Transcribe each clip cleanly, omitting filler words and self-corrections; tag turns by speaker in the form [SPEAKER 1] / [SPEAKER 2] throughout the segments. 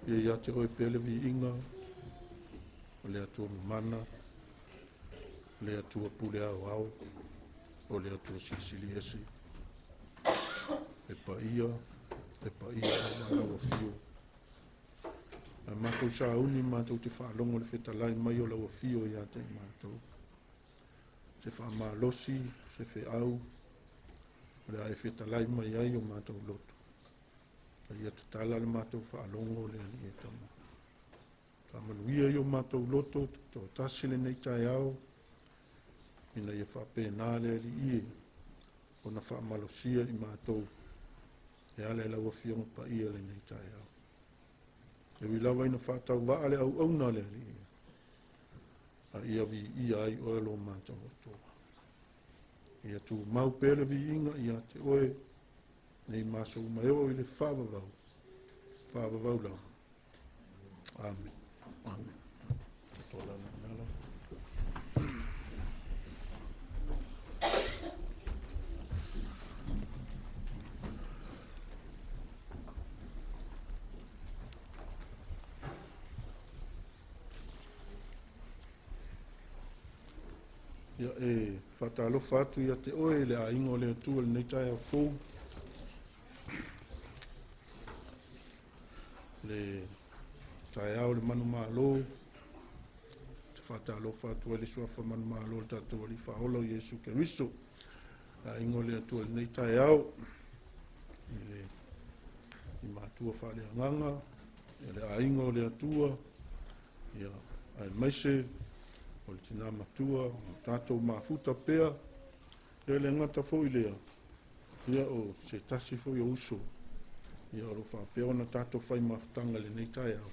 [SPEAKER 1] Ia ia te oe pea le viiga, o le Atua mamana, o le Atua pule aoao, o le Atua silisili ese. E paia, e paia aua lau afio. Ae matou sauni matou te faalogo le fetalai mai o lau afio ia te i matou. Se faamalosi, se feau, o le a e fetalai mai ai o matou loto. A ia tatala le matou faalogo le Alii e Tama. Faamanuia i o matou loto, toatasi lenei taeao, ina ia faapena le Alii e ona faamalosia i matou e ala i lau Afioga Paia lenei taeao. E ui lava ina faatauvaa le auauna a le Alii, a ia viia ai oe lo matou Atua. Ia tumau pea le viiga ia te oe, nei ma aso uma e oo i le faavavau, faavavau lava. Amen. Amen. Ia e faatalofa atu ia te oe le aiga o le Atua i lenei taeao fou. Le taeao le manumalo, te faatalofa atu ai le suafa manumalo le tatou Alii Faaola o Iesu Keriso. Le aiga o le Atua i lenei taeao i le i matua faaleagaga, le aiga o le Atua, ia, aemaise o le tina matua, o tatou mafuta pea, ia le gata foi lea, ia o se tasi foi o uso, ia o lo faapea ona tatou fai mafutaga i lenei taeao.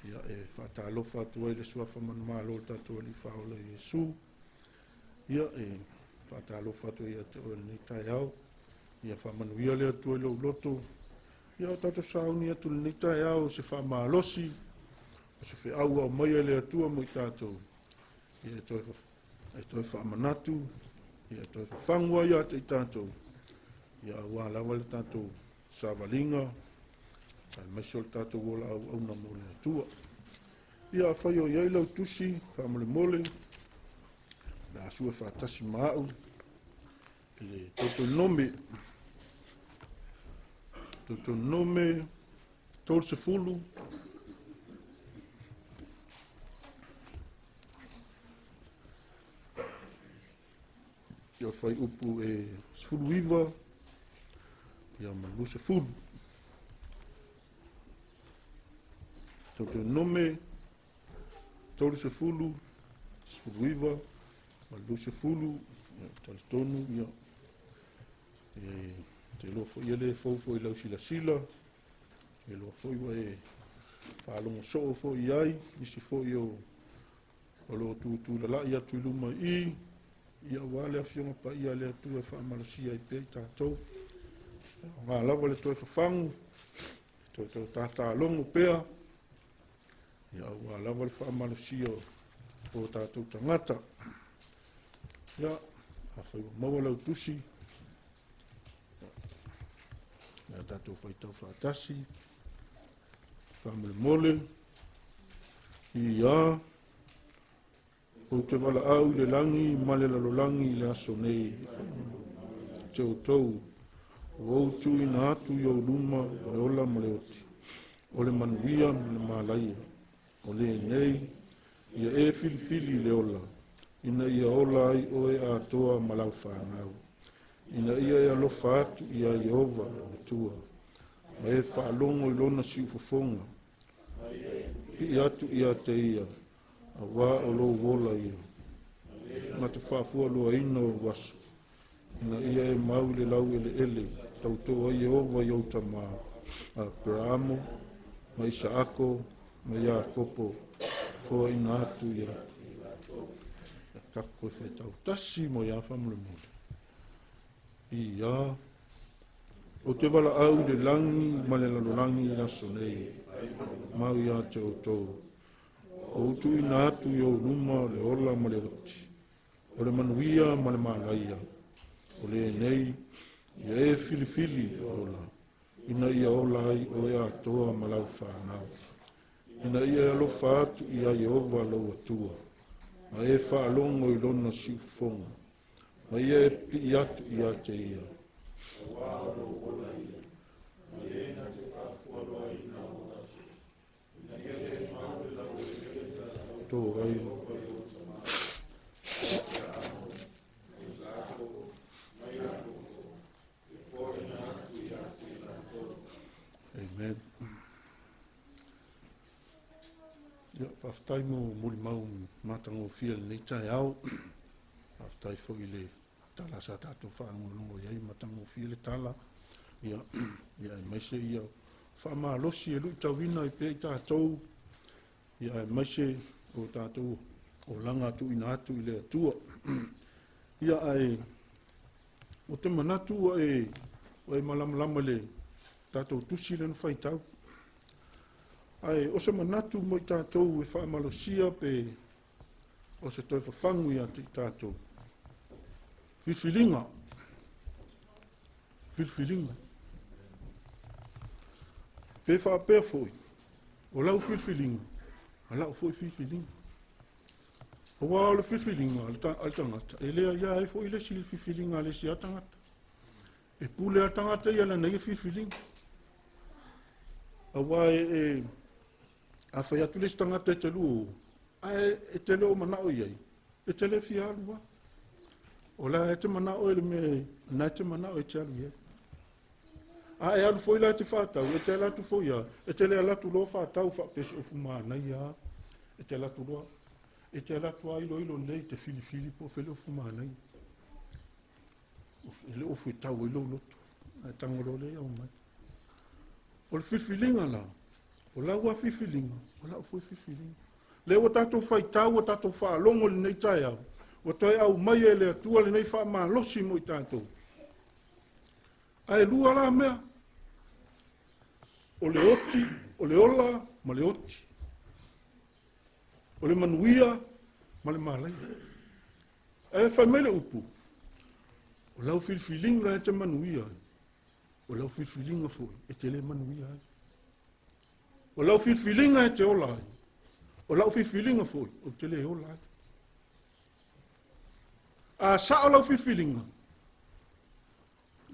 [SPEAKER 1] Ia e faatalofa atu ai le suafa manumalo o le tatou Alii Faaola Iesu. Ia e faatalofa atu ai ia te oe lenei taeao. Ia faamanuia le Atua i lou loto. Ia o tatou sauni atu lenei taeao se faamalosi, o se feau ua aumaia e le Atua mo i tatou. Ia e toe faamanatu, ia e toe fafagu ai ia te i tatou. Ia aua lava le tatou savaliga, aemaise o le tatou ola auauna mo le Atua. Ia afai o i ai lau tusi, faamolemole, le a sue faatasi ma au i le Deuteronome, Deuteronome 30. Ia o le fuaiupu e 19 ia ma le 20. Teuteronome 30, 19 ma le 20, ia, talitonu, ia, e te iloa foi ia le fou foi i lau silasila, e iloa foi ua e faalogo soo foi i ai, nisi foi o o lo o tutulalai atu i luma i i, ia aua le Afioga Paia a le Atua e faamalosia ai pea i tatou. Aoga lava le toe fafagu, toe toe tatalogo pea, ia aua lava le faamalosia o tatou tagata. Ia, afai ua maua lau tusi, ia tatou faitau faatasi, faamolemole, ia, ou te valaau i le lagi ma le lalolagi i le aso nei, te outou, ua ou tuuina atu i ou luma le ola ma le oti, o le manuia ma le malaia, o lenei, ia e filifili i le ola, ina ia ola ai oe atoa ma lau fanau, ina ia e alofa atu iā Ieova lou Atua, ma e faalogo i lona siufofoga, pipii atu ia te ia, auā o lou ola ia, ma te faafualoaina o ou aso, ina ia e mau i le laueleele tautō ai Ieova i ou tamā, a Aperaamo, ma Isaako, ma Iakopo, foaina atu ia. Tatou toe faitau tasi mo ia faamolemole. Ia, ou te valaau i le lagi ma le lalolagi i le aso nei, mau ia te outou, ua ou tuuina atu i ou luma le ola ma le oti, o le manuia ma le manaia, o lenei, ia e filifili le ola, ina ia ola ai oe atoa ma lau fanau, ina ia e alofa atu iā Ieova lou Atua, ma e faalogo i lona siufofoga, ma ia e pipii atu ia te ia.
[SPEAKER 2] Auā o lou ola ia, ma le na te faafualoaina ou aso, ina ia e mau le laueleele sa
[SPEAKER 1] Tō ai.
[SPEAKER 2] Ieova i ou tamā, ia Aperaamo, ma Isaako, ma Iakopo, e foaina atu ia te i latou.
[SPEAKER 1] Amen. Ia, faafetai mo molimau matagofie i lenei taeao. Faafetai foi i le tala sa tatou faalogologo i ai, matagofie le tala. Ia, ia aemaise ia faamalosi e luitauina ai pea i tatou, ia aemaise o tatou olaga tuuina atu i le Atua. Ia, ae ou te manatu ua e, ua e malamalama i le tatou tusi lea na faitau. Ae o se manatu mo i tatou e faamalosia pe o se toe fafagu ia te i tatou. Filifiliga. Filifiliga. Pe faapea foi, o lau filifiliga, ma lau foi filifiliga. Aua o le filifiliga a le tagata, e le aia ai foi le isi filifiliga a le isi lava tagata. E pule a tagata ia lana ia filifiliga. Aua e, e a fai atu le isi tagata e te lu, ae e te le o manao i ai, e te le fia alu lava. O la e te manao e le mea, na e te manao e te alu i ai. A e alu foi la e te whātau, e te ala atu foi a, e te le ala atu loa whātau whaapea se ofu mānaia a, e te ala atu loa, e te ala atu a ilo ilo nei te whiliwhili po o fele ofu mānaia. E le ofu e tau ai lou loto, ae tago loa lea e aumai. O le filifiliga la, o lau a filifiliga, o lau foi filifiliga. Lea ua tatou faitau, ua tatou faalogo i lenei taeao, ua toe aumai e le Atua lenei faamalosi mo i tatou. Ae lua la mea, o le oti, o le ola ma le oti. O le manuia ma le malaia. Ae fai mai le upu, o lau filifiliga e te manuia ai, o lau filifiliga foi e te le manuia ai. O lau filifiliga e te ola ai, o lau filifiliga foi ou te le ola ai. A sao lau filifiliga,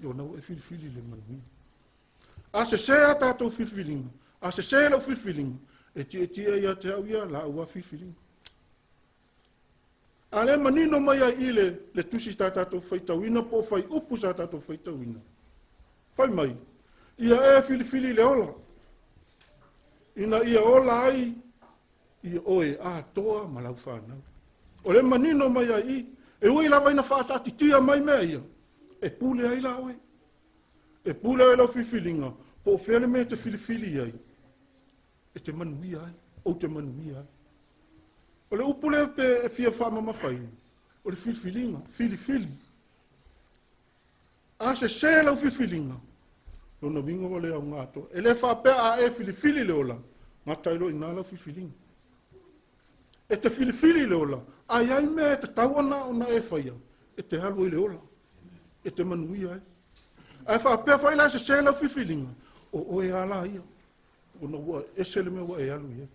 [SPEAKER 1] ia ona ua e filifili le manuia. A sesē a tatou filifiliga, a sesē lau filifiliga, e tietie ia te au ia la ua filifiliga. A lea manino mai ai i le tusi sa tatou faitauina po o fai upu sa tatou faitauina. Fai mai, ia e filifili le ola, ina ia ola ai i oe atoa ma lau whanau. O le manino mai ai i, e ui lava ina whaatatitia mai mea ia, e pule ai la oe. E pule ai lau filifiliga, po o fea le mea te filifili ai, e te manuia ai, ou te manuia ai. O le upu lea pe e fia whaamamafaina, o le filifiliga, filifili. A se se lau filifiliga, lona uiga ua le aoga atoa. E le faapea a e filifili le ola, gata ai loa i ina lau filifiliga. E te filifili le ola, a i ai mea e tatau ona e faia, e te alu ai le ola, e te manuia ai. Ae faapea foi la e sese lau filifiliga, o oe a la ia, ona ua ese le mea ua e alu i ai.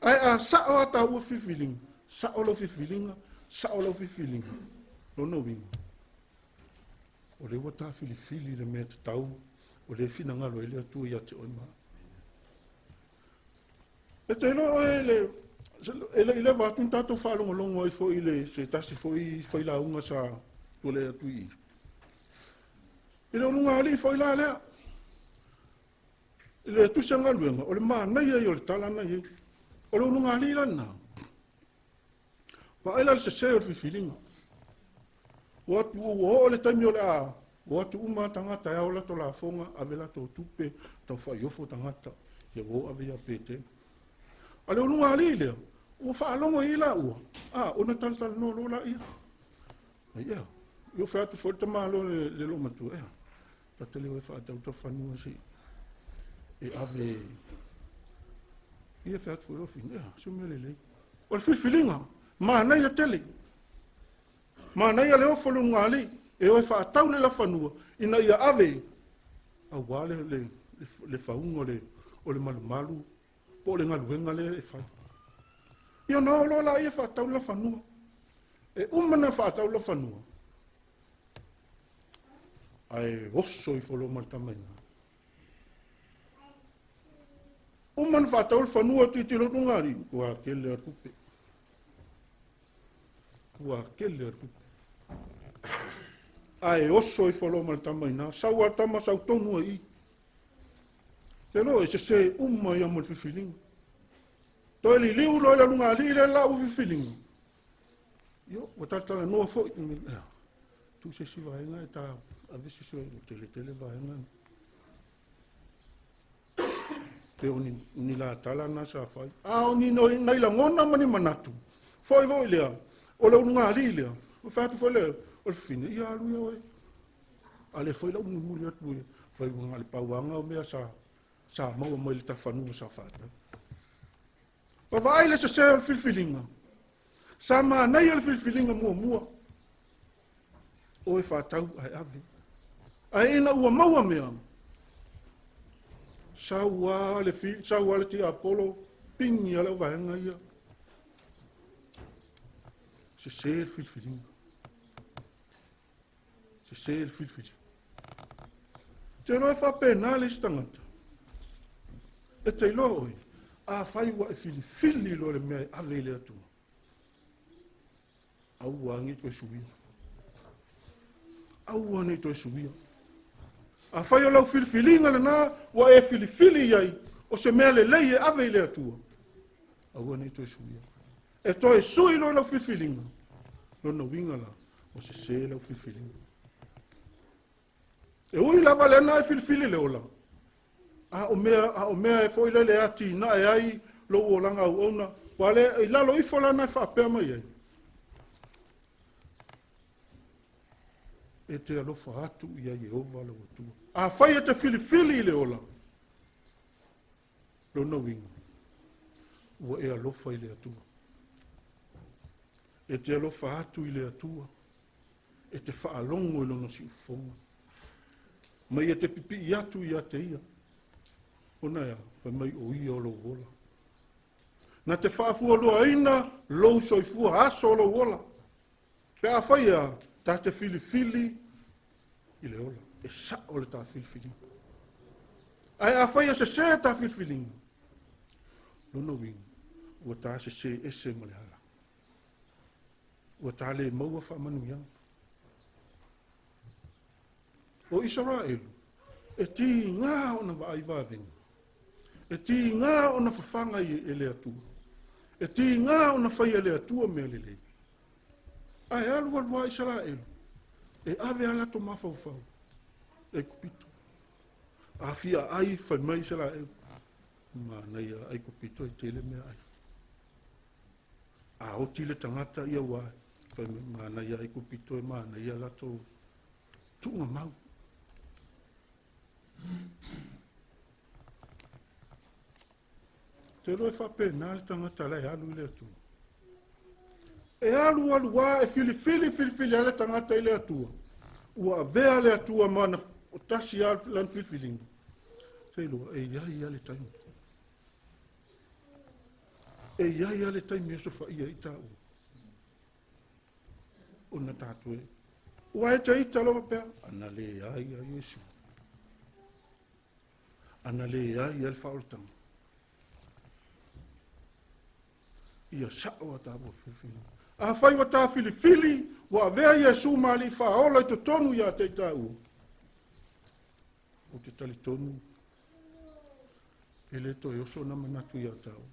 [SPEAKER 1] Ae a sao a tāua filifiliga, sao lau filifiliga, sao lau filifiliga, lona uiga, o lea ua tā filifili le mea tatau, o lea finagalo ai le Atua ia te oe ma. E te iloa oe le, e le i leva atu ni tātou faalogologo ai foi le se tasi foi failauga sa tualai atu i i. I le ulugalii foi la lea, i le tusi a galuega, o le manaia ia o le tala na i ai. O le ulugalii la lena, vaai la le sese o le filifiliga. Ua atu ua oo le taimi o le a o atu uma tagata e ao latou lafoga, ave latou tupe, tau faiofo tagata, ia ua o ave ia Petelo. A le ulugalii lea, ua faalogo i la ua, a, ona talatalanoa loa laia. Ai ea, i fai atu foi le tamaloa le loomatua, ea, ta te le o e faatau ta fanua se e ave ia fai atu foi lofina, ea, se mea lelei. O le filifiliga, manaia tele. Manaia le ofo le ulugalii, e o e faatau le lafanua, ina ia ave auā le fauga o le malumalu po o le galuega lea e fai. Ia ona o loa laia faatau le lafanua. E uma na faatau le lafanua, ae oso ifo loa ma le tama i ina. Uma na faatau le fanua tilotilo atu ulugalii, ua tele a tupe. Ua tele a tupe. Ae oso ifo loa ma le tama i ina. Sau a tama, sau tonu ai i. Te loa e sese uma ia mo le filifiliga. Toe liliu loa i le ulugalii lea la ua filifiliga. Io, ua talatalanoa foi. Tu se isi vaega e ta ave se isi vaega, tele tele vaega. Pe o ni la tala na sa fai. A o ni nai lagona ma ni manatu. Foi foi lea, o le ulugalii lea, o fai atu foi lea, o le fine, ia alu ia oe. A le foi lau mulimuli atu e fai ua le pauanga o mea sa maua mai le tafanua sa faatau. Pa vaai le sese o le filifiliga. Sa manaia le filifiliga muamua. O e faatau ae ave. Ae ina ua maua mea, sau a le tiapolo, pingi a le vaega ia. Sese le filifiliga. Sese le filifiliga. Te iloa e faapena le isi tagata. E te iloa oe, a fai ua e filifili loa le mea e ave i le Atua, aua nei toe suia. Aua nei toe suia. A fai o lau filifiliga lena, ua e filifili ai, o se mea lelei e ave i le Atua, aua nei toe suia. E toe sui loa lau filifiliga, lona uiga la, o sese lau filifiliga. E ui lava lena e filifili le ola, a o mea e foi lele ati na e ai lou olaga auauna, ua le i lalo ifo lana e faapea mai ai. E te alofa atu ia Iehova lau Atua. A fai e te filifili i le ola, lona uiga, ua e alofa i le Atua. E te alofa atu i le Atua, e te faalogo i lona siufofoga. Mai e te pipii atu ia te ia, ona ea, fai mai o ia o lou ola. Na te faafualoaina lou soifua aso o lou ola. Pe a fai ea, ta te filifili i le ola. E sao le ta filifiliga. Ae a fai e sese ta filifiliga, lona uiga, ua ta sese ese ma le ala. Ua ta le maua faamanuiaga. O Isaraelu, e tiga ona vaai vavega, e tiga ona fafaga e le Atua, e tiga ona faia e le Atua mea lelei. Ae alu alu lava Isaraelu, e ave a latou mafaufau i Aikupito. A fia ai, fai mai Isaraelu, manaia Aikupito e tele meaai. A oti le tagata ia ua fai mai manaia Aikupito e manaia latou tuugamau. Te iloa e faapena le tagata la e alu i le Atua. E alu alu lava, e filifili filifili lava le tagata i le Atua. Ua avea le Atua ma ana, o tasi lava lana filifiliga. Te iloa, e i ai lava le taimi. E i ai lava le taimi e osofaia ai taua. Ona tatou e. Ua e te ita loa pea, ana leai a Iesu. Ana leai a le faaolataga. Ia sa'o a taua filifiliga. Afai ua ta filifili, ua avea Iesu ma Alii Faaola i totonu ia te i taua, ou te talitonu e le toe oso na manatu ia taua.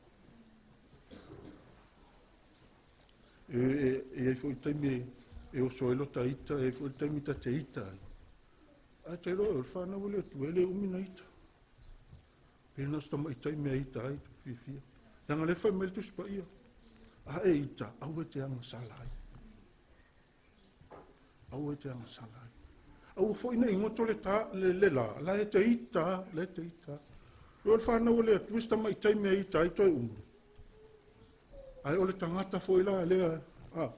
[SPEAKER 1] E, e, e ai foi taimi e oso ai lota ita, e ai foi taimi ta te ita ai. Ae te iloa o le whanau o le Atua, e le umi na ita. Pe na o se tamaitai mea ita ai, fiafia. Leaga lea fai mai le Tusi Paia, a e ita, aua e te agasala ai. Aua e te agasala ai. Aua foi ne i goto le, ta, le, le la, la e te ita, la e te ita. O le whanau o le Atua, se tamaitai mea ita ai toe umi. Ae o le tagata foi la lea, a,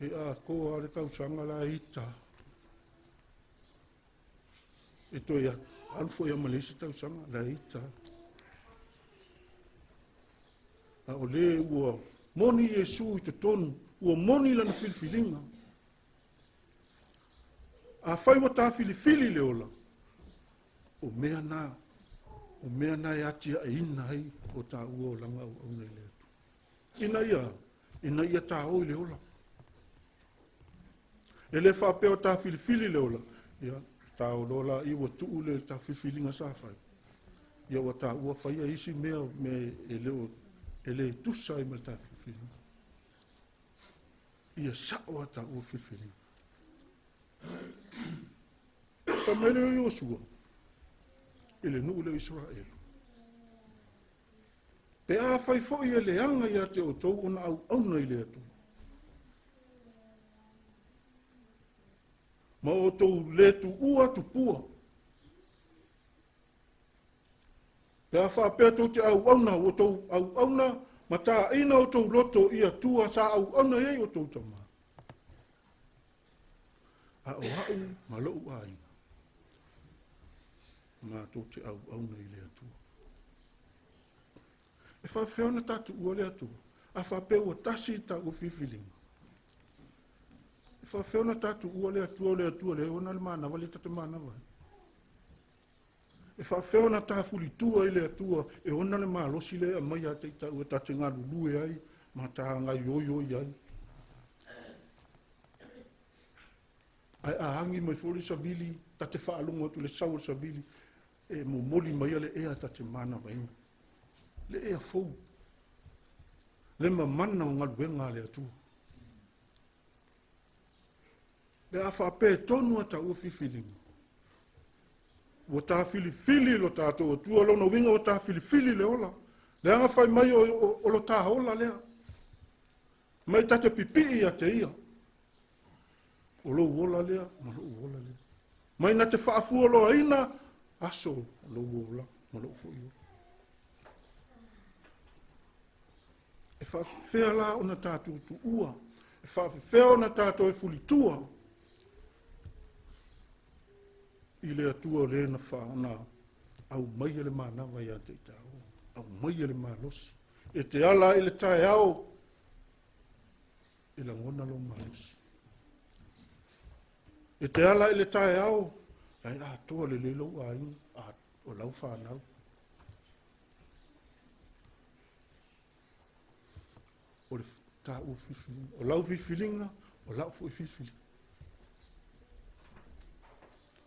[SPEAKER 1] e atoa le tausaga la e ita. E toe alu foi a ma le isi tausaga, la e ita. A o le ua moni Iesu i totonu, ua moni lana filifiliga. Afai ua ta filifili le ola, o mea na, o mea na e atiaeina ai o taua olaga auauna i le Atua. Ina ia, ina ia taoi le ola. E le faapea o ta filifili le ola, ia, ta o loa la i ua tuu le ta filifiliga sa fai. Ia ua taua faia isi mea, mea e le o, e le tusa ai ma le ta filifiliga. Ia sa'o a taua filifiliga. Fai mai lea o Iosua i le nuu lea o Isaraelu. Pe afai foi e leaga ia te outou ona auauna i le Atua, ma outou le tuua tupua, pe a faapea tou te auauna, ua outou auauna ma taina outou loto i Atua sa auauna i ai outou tama. A o a'u ma lo'u aiga, matou te auauna i le Atua. E faafefea ona ta tuua le Atua? A faapea ua tasi taua filifiliga. E faafefea ona ta tuua le Atua o le Atua lea e ona le manava lea ta te manava ai? E faafefea ona ta fulitua i le Atua e ona le malosi lea e aumai ia te i taua ta te galulue ai ma ta gaioioi ai? Ae a agi mai foi le savili, ta te faalogo atu i le sau o le savili, e momoli maia le ea ta te manavaina. Le ea fou. Le mamana o galuega a le Atua. Le a faapea e tonu a taua filifiliga. Ua ta filifili lo tatou Atua, lona uiga ua ta filifili le ola. Leaga fai mai o, o, o lo ta ola lea. Mai ta te pipii ia te ia. O lou ola lea ma lou ola lea. Mai na te faafualoaina aso o lou ola ma lou foi ola. E faafefea la ona tatou tuua, e faafefea ona tatou e fulitua i le Atua o le na faana aumaia le manava ia te i tāua, aumaia le malosi. E te ala i le taeao e lagona lou malosi. E te ala i le taeao, la e atoa lelei lou aiga, a, o lau whanau. O le, Taua filifiliga. O lau filifiliga, o lau foi filifiliga.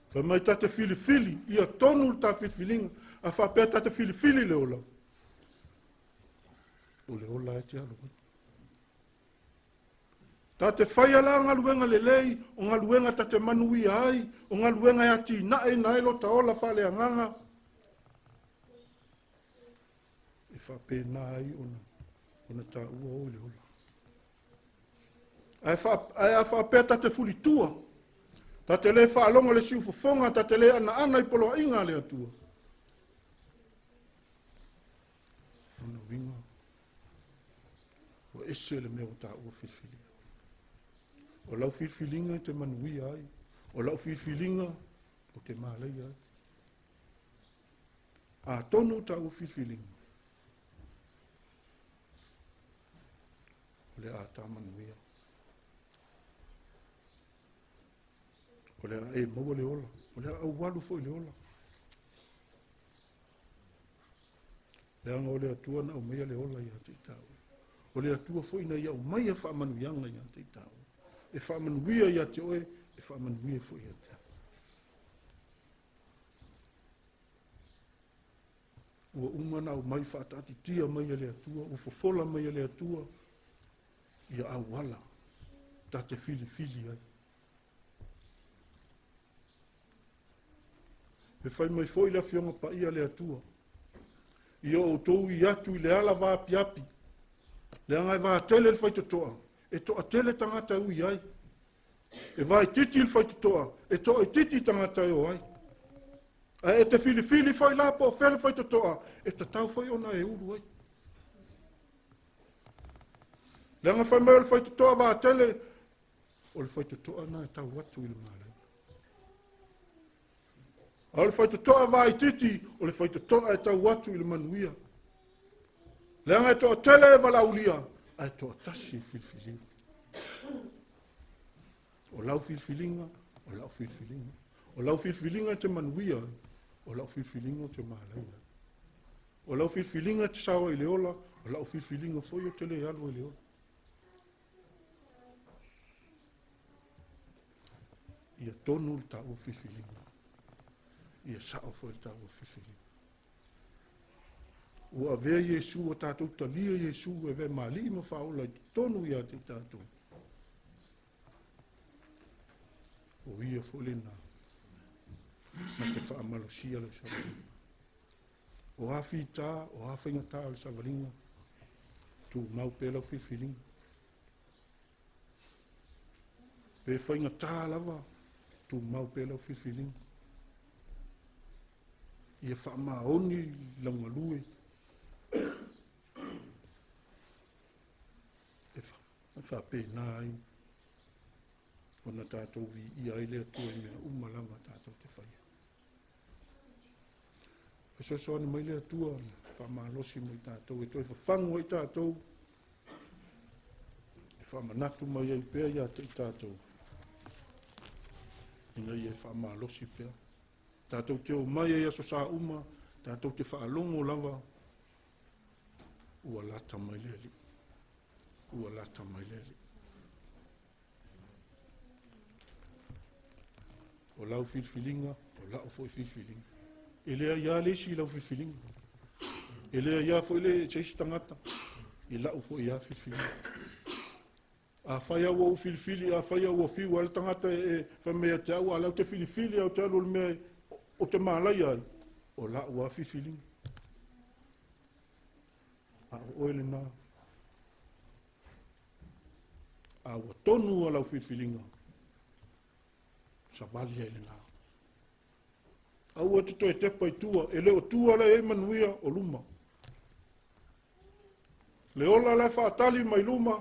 [SPEAKER 1] Fai mai ta te filifili, ia tonu le ta filifiliga, a faapea ta te filifili le ola, o le ola e te alu ai. Ta te faia la galuega lelei, o galuega ta te manuia ai, o galuega e atinaeina ai lo ta ola faaleagaga, e faapena ai ona taua oe le ola. Ae a faapea ta te fulitua, ta te le faalogo le siufofoga, ta te le anaana i poloaiga a le Atua. Lona uiga, ua ese le mea ua taua filifilia. O lau filifiliga e te manuia ai, o lau filifiliga ou te malaia ai. Atonu taua filifiliga, o le a ta manuia. O le a e maua le ola, o le a aualu foi le ola. Leaga o le Atua na aumaia le ola ia te i tāua. O le Atua foi na ia aumaia faamanuiaga ia te i tāua. E faamanuia ia te oe, e faamanuia foi ia te au. Ua uma na aumai faataatitia mai e le Atua, ua fofola mai e le Atua ia auala ta te filifili ai. E fai mai foi le Afioga Paia a le Atua, ia outou ui atu i le ala vaapiapi, leaga e vatele le faitotoa, e toatele tagata e ui ai. E vaitiiti le faitotoa, e toaitiiti tagata e o ai. Ae e te filifili foi la po o fea le faitotoa, e tatau foi ona e ulu ai. Leaga fai mai o le faitotoa vatele, o le faitotoa na e tau atu i le malaia. A o le faitotoa vaitiiti, o le faitotoa e tau atu i le manuia. Leaga e toatele e valaaulia, ae toatasi e filifilia. O lau filifiliga, o lau filifiliga. O lau filifiliga e te manuia ai, o lau filifiliga ou te malaia ai. O lau filifiliga e te sao ai i le ola, o lau filifiliga foi ou te le alu ai i le ola. Ia tonu le taua filifiliga. Ia sao foi le taua filifiliga. Ua avea Iesu, ua tatou talia Iesu e avea ma alii ma faaola i totonu ia te i tatou. O ia foi lena na te faamalosia le savaliga. O a fita, o a faigata o le savaliga, tumau pea lau filifiliga. Pe faigata lava, tumau pea lau filifiliga. Ia faamaoni lau galue. E faapena ai ona tatou viia ai le Atua i mea uma lava tatou te faia. Fesoasoani mai le Atua, faamalosi mo i tatou, e toe fafagu ai tatou, e faamanatu mai ai pea ia te i tatou, ina ia e faamalosi pea. Tatou te o mai ai aso sa uma, tatou te faalogo lava, ua lata mai le Alii. Ua lata mai le Alii. O lau filifiliga, o lau foi filifiliga. E leai lava le isi i lau filifiliga. E leai lava foi le se isi tagata i lau foi lava filifiliga. Afai lava ua ou filifili, afai lava ua fiu lava le tagata e fai mai ia te au, a o lea ou te filifili lava ou te alu i le mea ou te malaia ai, o lau lava filifiliga. A o oe lena, a ua tonu a lau filifiliga, savali ai lena. Aua te toe tepa i tua, e le o tua la e i ai manuia o luma. Le ola la e faatali mai luma,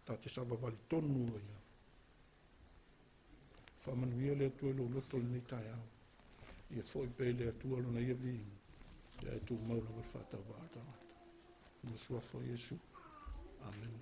[SPEAKER 1] ta te savavali tonu ai lava. Faamanuia le Atua i lou loto i lenei taeao. Ia foi pea i le Atua lona ia viiga, ia e tumau lava le faatauvaa o le tagata. I le suafa o Iesu. Amene.